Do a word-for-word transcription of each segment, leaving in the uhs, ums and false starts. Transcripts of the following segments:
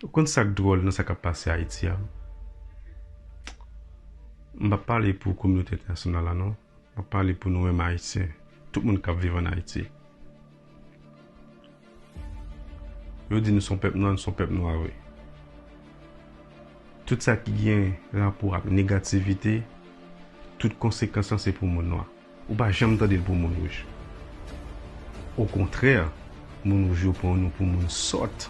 Ou konn sa k dwòl nan sa k ap pase Ayiti a? M p ap pale pou kominote entènasyonal la non. M ap pale pou nou menm Ayisyen. Tout moun k ap viv ann Ayiti. Yo di nou se yon pèp nwa, nou se yon pèp nwa vre. Tout sa ki gen rapò ak negativite, tout konsekans lan se pou moun nwa. Ou pa janm tande l pou moun wouj. Okontrè, moun wouj yo pran nou pou moun sòt.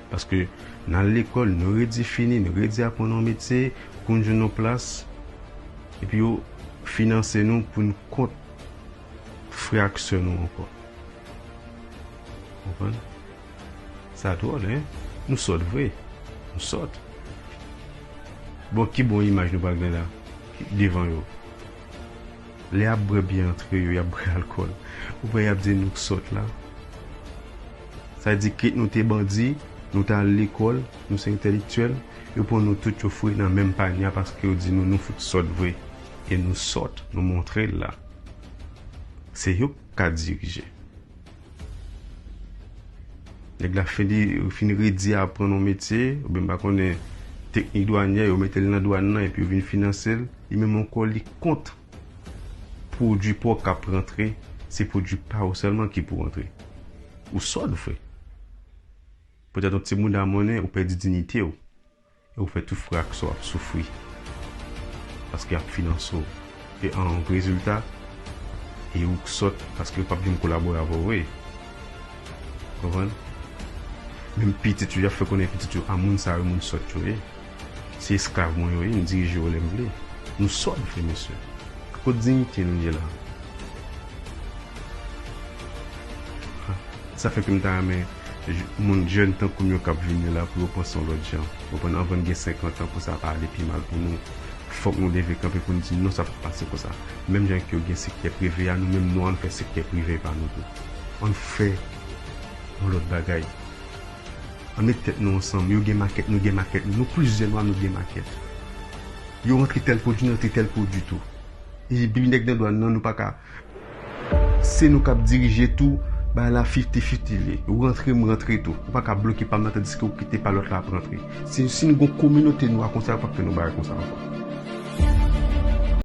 Paske n al lekòl, nou redi fini, nou redi aprann yon metye, pou n jwenn yon plas, epi yo finanse nou pou n kont frè ak sè nou ankò. Konprann? Sa dwòl, en? Nou sòt vre. Nou sòt. Bon, ki bon imaj nou pral gen la devan yo? Lè y ap bwè byè antre yo, y ap bwè alkòl. Ou wè y ap di nou k sòt la. Sa vle di ke nou te bandi, nou t al lekòl, nou se entèlektyèl, yo pran nou tout yo foure nan menm panye a paske yo di nou nou fout sòt vre. E nou sòt, nou montre l la. Se yo k ka dirije. Nèg la fin, li fin redi aprann yon metye, oubyen m pa konnen teknik dwanyè, yo mete l nan dwàn nan epi yo vin finanse l, li menm ankò li kont pwodui pa w k ap rantre, se pwodui pa w sèlman ki pou rantre. Ou sòt vre. Petèt yon ti mouda monnen, ou pèdi diyite w. E ou fè tout frè ak sè w ap soufri. Paske y ap finanse w. E an rezilta, e ou k sòt paske yo p ap janm kolabore avè w vre. Konprann? Menm pitit yo, y ap fè konnen pitit yo, a moun sa yo, moun sòt yo ye. Se esklav mwen yo ye, m dirije yo lè m vle. Nou sòt vre, mesye. Kot diyite nou ye la? Sa fè ke m ta renmen j- moun jèn tankou m yo k ap vini la pou yo panse yon lòt jan. Ou konprann, anvan n gen senkant an pou sa pa ale pi mal pou nou, fòk nou leve kanpe pou n di non, sa p ap pase konsa. Menm jan ke yo gen sektè prive a, nou menm nwa n fè sektè prive pa nou tou. Ann fè yon lòt bagay. Ann met tèt nou ansanm. Yo gen makèt, nou gen makèt nou. Nou plizyè nwa, nou gen makèt. Yo rantre tèl pwodui, nou rantre tèl pwodui tou. Epi nèg nan dwàn nan, nou pa ka. Se nou k ap dirije tou, bagay la fifti fifti li ye. Ou rantre, m rantre tou. Ou pa ka bloke pa m nan tandiske ou kite pa lòt la ap rantre. Si, si nou gon kominote nwa konsa, yo p ap fè nou bagay konsa ankò.